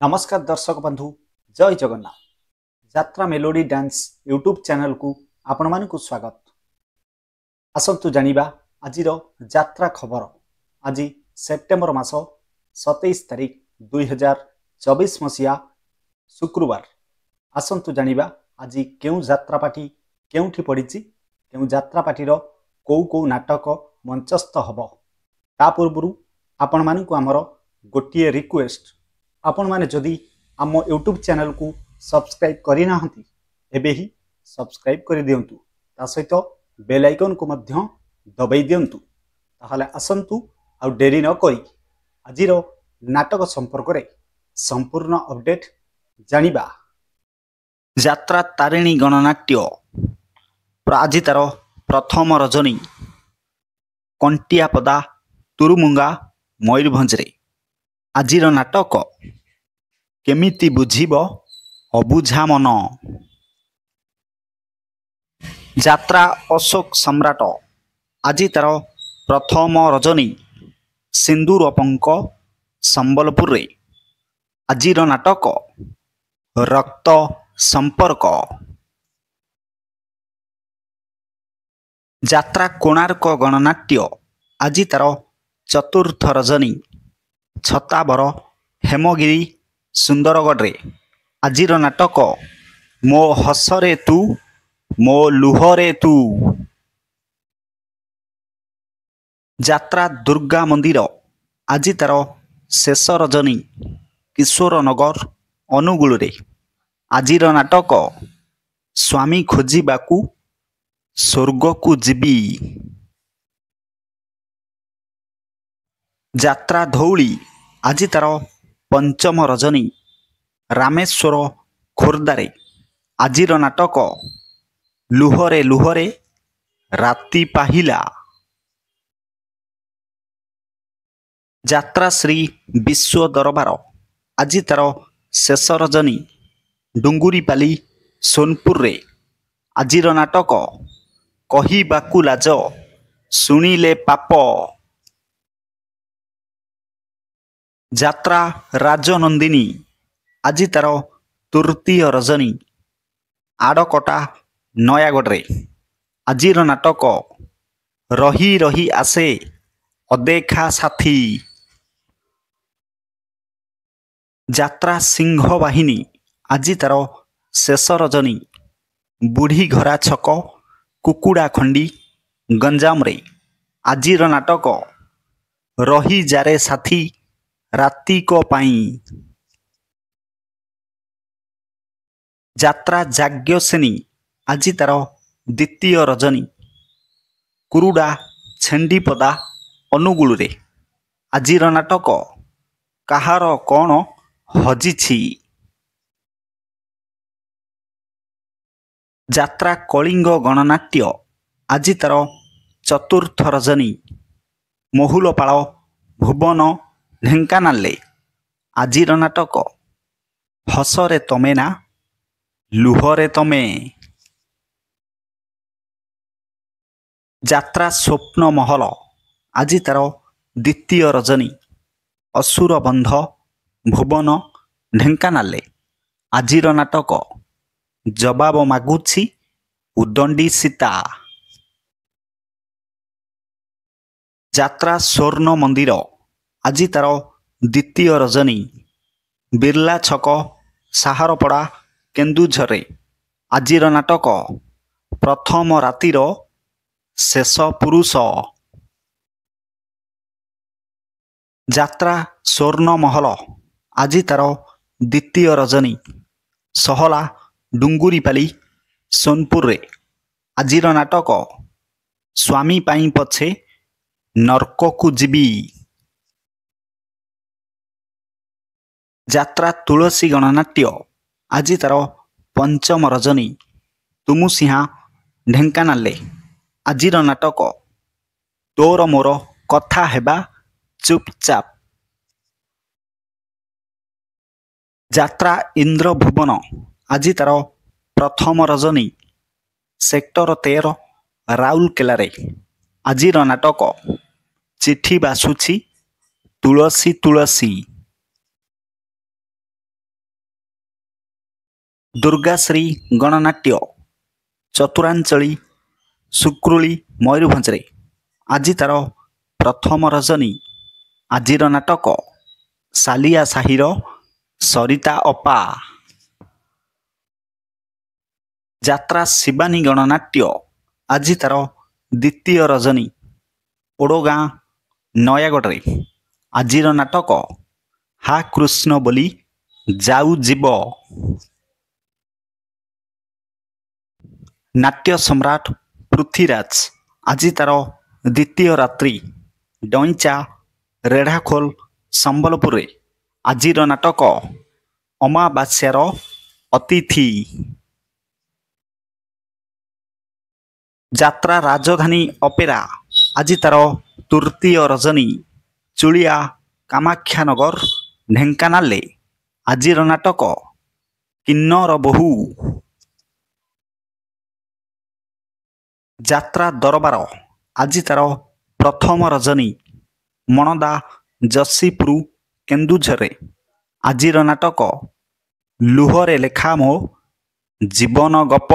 ନମସ୍କାର ଦର୍ଶକ ବନ୍ଧୁ, ଜୟ ଜଗନ୍ନାଥ। ଯାତ୍ରା ମେଲୋଡି ଡ୍ୟାନ୍ସ ୟୁଟ୍ୟୁବ୍ ଚ୍ୟାନେଲକୁ ଆପଣମାନଙ୍କୁ ସ୍ୱାଗତ। ଆସନ୍ତୁ ଜାଣିବା ଆଜିର ଯାତ୍ରା ଖବର। ଆଜି ସେପ୍ଟେମ୍ବର ମାସ 27 ତାରିଖ 2024 ମସିହା ଶୁକ୍ରବାର। ଆସନ୍ତୁ ଜାଣିବା ଆଜି କେଉଁ ଯାତ୍ରା ପାର୍ଟି କେଉଁଠି ପଡ଼ିଛି, କେଉଁ ଯାତ୍ରା ପାର୍ଟିର କେଉଁ କେଉଁ ନାଟକ ମଞ୍ଚସ୍ଥ ହେବ। ତା ପୂର୍ବରୁ ଆପଣମାନଙ୍କୁ ଆମର ଗୋଟିଏ ରିକ୍ୱେଷ୍ଟ, ଆପଣମାନେ ଯଦି ଆମ ୟୁଟ୍ୟୁବ୍ ଚ୍ୟାନେଲକୁ ସବସ୍କ୍ରାଇବ୍ କରିନାହାନ୍ତି, ଏବେ ହିଁ ସବସ୍କ୍ରାଇବ୍ କରିଦିଅନ୍ତୁ, ତା ସହିତ ବେଲ୍ ଆଇକନ୍କୁ ମଧ୍ୟ ଦବାଇ ଦିଅନ୍ତୁ। ତାହେଲେ ଆସନ୍ତୁ ଆଉ ଡେରି ନ କରି ଆଜିର ନାଟକ ସମ୍ପର୍କରେ ସମ୍ପୂର୍ଣ୍ଣ ଅପଡେଟ୍ ଜାଣିବା। ଯାତ୍ରା ତାରିଣୀ ଗଣନାଟ୍ୟ ଆଜି ତାର ପ୍ରଥମ ରଜନୀ କଣ୍ଟିଆପଦା ତୁରୁମୁଙ୍ଗା ମୟୂରଭଞ୍ଜରେ। ଆଜିର ନାଟକ କେମିତି ବୁଝିବ ଅବୁଝା ମନ। ଯାତ୍ରା ଅଶୋକ ସମ୍ରାଟ ଆଜି ତାର ପ୍ରଥମ ରଜନୀ ସିନ୍ଦୁରପଙ୍କ ସମ୍ବଲପୁରରେ। ଆଜିର ନାଟକ ରକ୍ତ ସମ୍ପର୍କ। ଯାତ୍ରା କୋଣାର୍କ ଗଣନାଟ୍ୟ ଆଜି ତାର ଚତୁର୍ଥ ରଜନୀ ଛତାବର ହେମଗିରି ସୁନ୍ଦରଗଡ଼ରେ। ଆଜିର ନାଟକ ମୋ ହସରେ ତୁ ମୋ ଲୁହରେ ତୁ। ଯାତ୍ରା ଦୁର୍ଗା ମନ୍ଦିର ଆଜି ତାର ଶେଷ ରଜନୀ କିଶୋରନଗର ଅନୁଗୁଳରେ। ଆଜିର ନାଟକ ସ୍ୱାମୀ ଖୋଜିବାକୁ ସ୍ୱର୍ଗକୁ ଯିବି। ଯାତ୍ରା ଧଉଳି ଆଜି ତାର ପଞ୍ଚମ ରଜନୀ ରାମେଶ୍ୱର ଖୋର୍ଦ୍ଧାରେ। ଆଜିର ନାଟକ ଲୁହରେ ଲୁହରେ ରାତି ପାହିଲା। ଯାତ୍ରା ଶ୍ରୀ ବିଶ୍ୱ ଦରବାର ଆଜି ତାର ଶେଷ ରଜନୀ ଡୁଙ୍ଗୁରିପାଲି ସୋନପୁରରେ। ଆଜିର ନାଟକ କହିବାକୁ ଲାଜ ଶୁଣିଲେ ପାପ। ଯାତ୍ରା ରାଜନନ୍ଦିନୀ ଆଜି ତାର ତୃତୀୟ ରଜନୀ ଆଡ଼କଟା ନୟାଗଡ଼ରେ। ଆଜିର ନାଟକ ରହି ରହି ଆସେ ଅଦେଖା ସାଥୀ। ଯାତ୍ରା ସିଂହବାହିନୀ ଆଜି ତାର ଶେଷ ରଜନୀ ବୁଢ଼ୀଘରା ଛକ କୁକୁଡ଼ାଖଣ୍ଡି ଗଞ୍ଜାମରେ। ଆଜିର ନାଟକ ରହିଯାରେ ସାଥୀ ରାତିକ ପାଇଁ। ଯାତ୍ରା ଯାଜ୍ଞସେନୀ ଆଜି ତାର ଦ୍ୱିତୀୟ ରଜନୀ କୁରୁଡ଼ା ଛେଣ୍ଡିପଦା ଅନୁଗୁଳରେ। ଆଜିର ନାଟକ କାହାର କ'ଣ ହଜିଛି। ଯାତ୍ରା କଳିଙ୍ଗ ଗଣନାଟ୍ୟ ଆଜି ତାର ଚତୁର୍ଥ ରଜନୀ ମହୁଲପାଳ ଭୁବନ ଢେଙ୍କାନାଳରେ। ଆଜିର ନାଟକ ହସରେ ତମେ ନା ଲୁହରେ ତମେ। ଯାତ୍ରା ସ୍ୱପ୍ନ ମହଲ ଆଜି ତାର ଦ୍ୱିତୀୟ ରଜନୀ ଅସୁରବନ୍ଧ ଭୁବନ ଢେଙ୍କାନାଳରେ। ଆଜିର ନାଟକ ଜବାବ ମାଗୁଛି ଉଦଣ୍ଡି ସୀତା। ଯାତ୍ରା ସ୍ୱର୍ଣ୍ଣ ମନ୍ଦିର ଆଜି ତାର ଦ୍ୱିତୀୟ ରଜନୀ ବିର୍ଲା ଛକ ସାହାରପଡ଼ା କେନ୍ଦୁଝରରେ। ଆଜିର ନାଟକ ପ୍ରଥମ ରାତିର ଶେଷ ପୁରୁଷ। ଯାତ୍ରା ସ୍ୱର୍ଣ୍ଣ ମହଲ ଆଜି ତାର ଦ୍ୱିତୀୟ ରଜନୀ ସହଲା ଡୁଙ୍ଗୁରିପାଲି ସୋନପୁରରେ। ଆଜିର ନାଟକ ସ୍ୱାମୀ ପାଇଁ ପଛେ ନର୍କକୁ ଯିବି। ଯାତ୍ରା ତୁଳସୀ ଗଣନାଟ୍ୟ ଆଜି ତାର ପଞ୍ଚମ ରଜନୀ ତୁମୁସିଂହା ଢେଙ୍କାନାଳରେ। ଆଜିର ନାଟକ ତୋର ମୋର କଥା ହେବା ଚୁପଚାପ। ଯାତ୍ରା ଇନ୍ଦ୍ରଭୁବନ ଆଜି ତାର ପ୍ରଥମ ରଜନୀ ସେକ୍ଟର 13 ରାଉରକେଲାରେ। ଆଜିର ନାଟକ ଚିଠି ବାସୁଛି ତୁଳସୀ ତୁଳସୀ। ଦୁର୍ଗାଶ୍ରୀ ଗଣନାଟ୍ୟ ଚତୁରାଞ୍ଚଳୀ ଶୁକ୍ରୁଳି ମୟୂରଭଞ୍ଜରେ ଆଜି ତାର ପ୍ରଥମ ରଜନୀ। ଆଜିର ନାଟକ ସାଲିଆ ସାହିର ସରିତା ଅପା। ଯାତ୍ରା ଶିବାନୀ ଗଣନାଟ୍ୟ ଆଜି ତାର ଦ୍ୱିତୀୟ ରଜନୀ ଓଡ଼ଗାଁ ନୟାଗଡ଼ରେ। ଆଜିର ନାଟକ ହା କୃଷ୍ଣ ବୋଲି ଯାଉ ଯିବ। ନାଟ୍ୟ ସମ୍ରାଟ ପୃଥ୍ୱୀରାଜ ଆଜି ତାର ଦ୍ୱିତୀୟ ରାତ୍ରି ଡଇଁଚା ରେଢ଼ାଖୋଲ ସମ୍ବଲପୁରରେ। ଆଜିର ନାଟକ ଅମାବାସ୍ୟାର ଅତିଥି। ଯାତ୍ରା ରାଜଧାନୀ ଅପେରା ଆଜି ତାର ତୃତୀୟ ରଜନୀ ଚୁଳିଆ କାମାକ୍ଷାନଗର ଢେଙ୍କାନାଳରେ। ଆଜିର ନାଟକ କିନ୍ନର ବୋହୂ। ଯାତ୍ରା ଦରବାର ଆଜି ତାର ପ୍ରଥମ ରଜନୀ ମଣଦା ଯଶୀପୁର କେନ୍ଦୁଝରରେ। ଆଜିର ନାଟକ ଲୁହରେ ଲେଖା ମୋ ଜୀବନ ଗପ।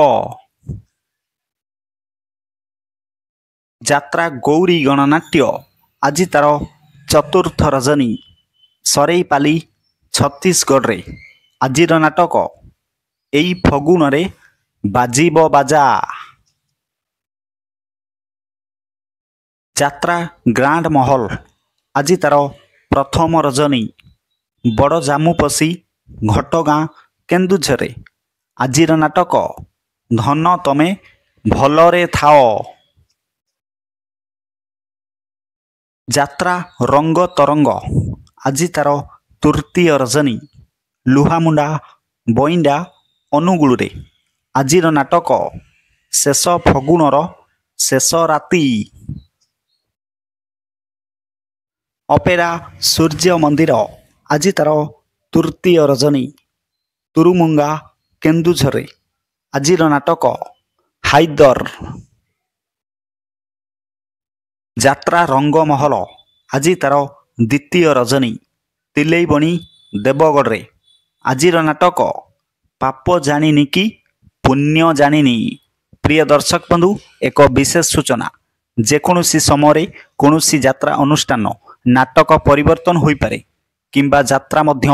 ଯାତ୍ରା ଗୌରୀ ଗଣନାଟ୍ୟ ଆଜି ତାର ଚତୁର୍ଥ ରଜନୀ ସରେଇପାଲି ଛତିଶଗଡ଼ରେ। ଆଜିର ନାଟକ ଏଇ ଫଗୁଣରେ ବାଜିବ ବାଜା। ଯାତ୍ରା ଗ୍ରାଣ୍ଡ ମହଲ ଆଜି ତାର ପ୍ରଥମ ରଜନୀ ବଡ଼ ଜାମୁପଶି ଘଟଗାଁ କେନ୍ଦୁଝରରେ। ଆଜିର ନାଟକ ଧନ ତମେ ଭଲରେ ଥାଅ। ଯାତ୍ରା ରଙ୍ଗ ତରଙ୍ଗ ଆଜି ତାର ତୃତୀୟ ରଜନୀ ଲୁହାମୁଣ୍ଡା ବଇଣ୍ଡା ଅନୁଗୁଳରେ। ଆଜିର ନାଟକ ଶେଷ ଫଗୁଣର ଶେଷ ରାତି। ଅପେରା ସୂର୍ଯ୍ୟ ମନ୍ଦିର ଆଜି ତାର ତୃତୀୟ ରଜନୀ ତୁରୁମୁଙ୍ଗା କେନ୍ଦୁଝରରେ। ଆଜିର ନାଟକ ହାଇଦର। ଯାତ୍ରା ରଙ୍ଗମହଲ ଆଜି ତାର ଦ୍ୱିତୀୟ ରଜନୀ ତିଲେଇବଣି ଦେବଗଡ଼ରେ। ଆଜିର ନାଟକ ପାପ ଜାଣିନି କି ପୁଣ୍ୟ ଜାଣିନି। ପ୍ରିୟ ଦର୍ଶକ ବନ୍ଧୁ, ଏକ ବିଶେଷ ସୂଚନା, ଯେକୌଣସି ସମୟରେ କୌଣସି ଯାତ୍ରା ଅନୁଷ୍ଠାନ ନାଟକ ପରିବର୍ତ୍ତନ ହୋଇପାରେ କିମ୍ବା ଯାତ୍ରା ମଧ୍ୟ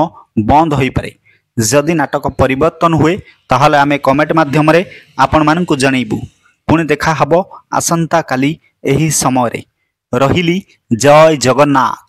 ବନ୍ଦ ହୋଇପାରେ। ଯଦି ନାଟକ ପରିବର୍ତ୍ତନ ହୁଏ ତାହେଲେ ଆମେ କମେଣ୍ଟ ମାଧ୍ୟମରେ ଆପଣମାନଙ୍କୁ ଜଣାଇବୁ। ପୁଣି ଦେଖା ହେବ ଆସନ୍ତାକାଲି ଏହି ସମୟରେ। ରହିଲି, ଜୟ ଜଗନ୍ନାଥ।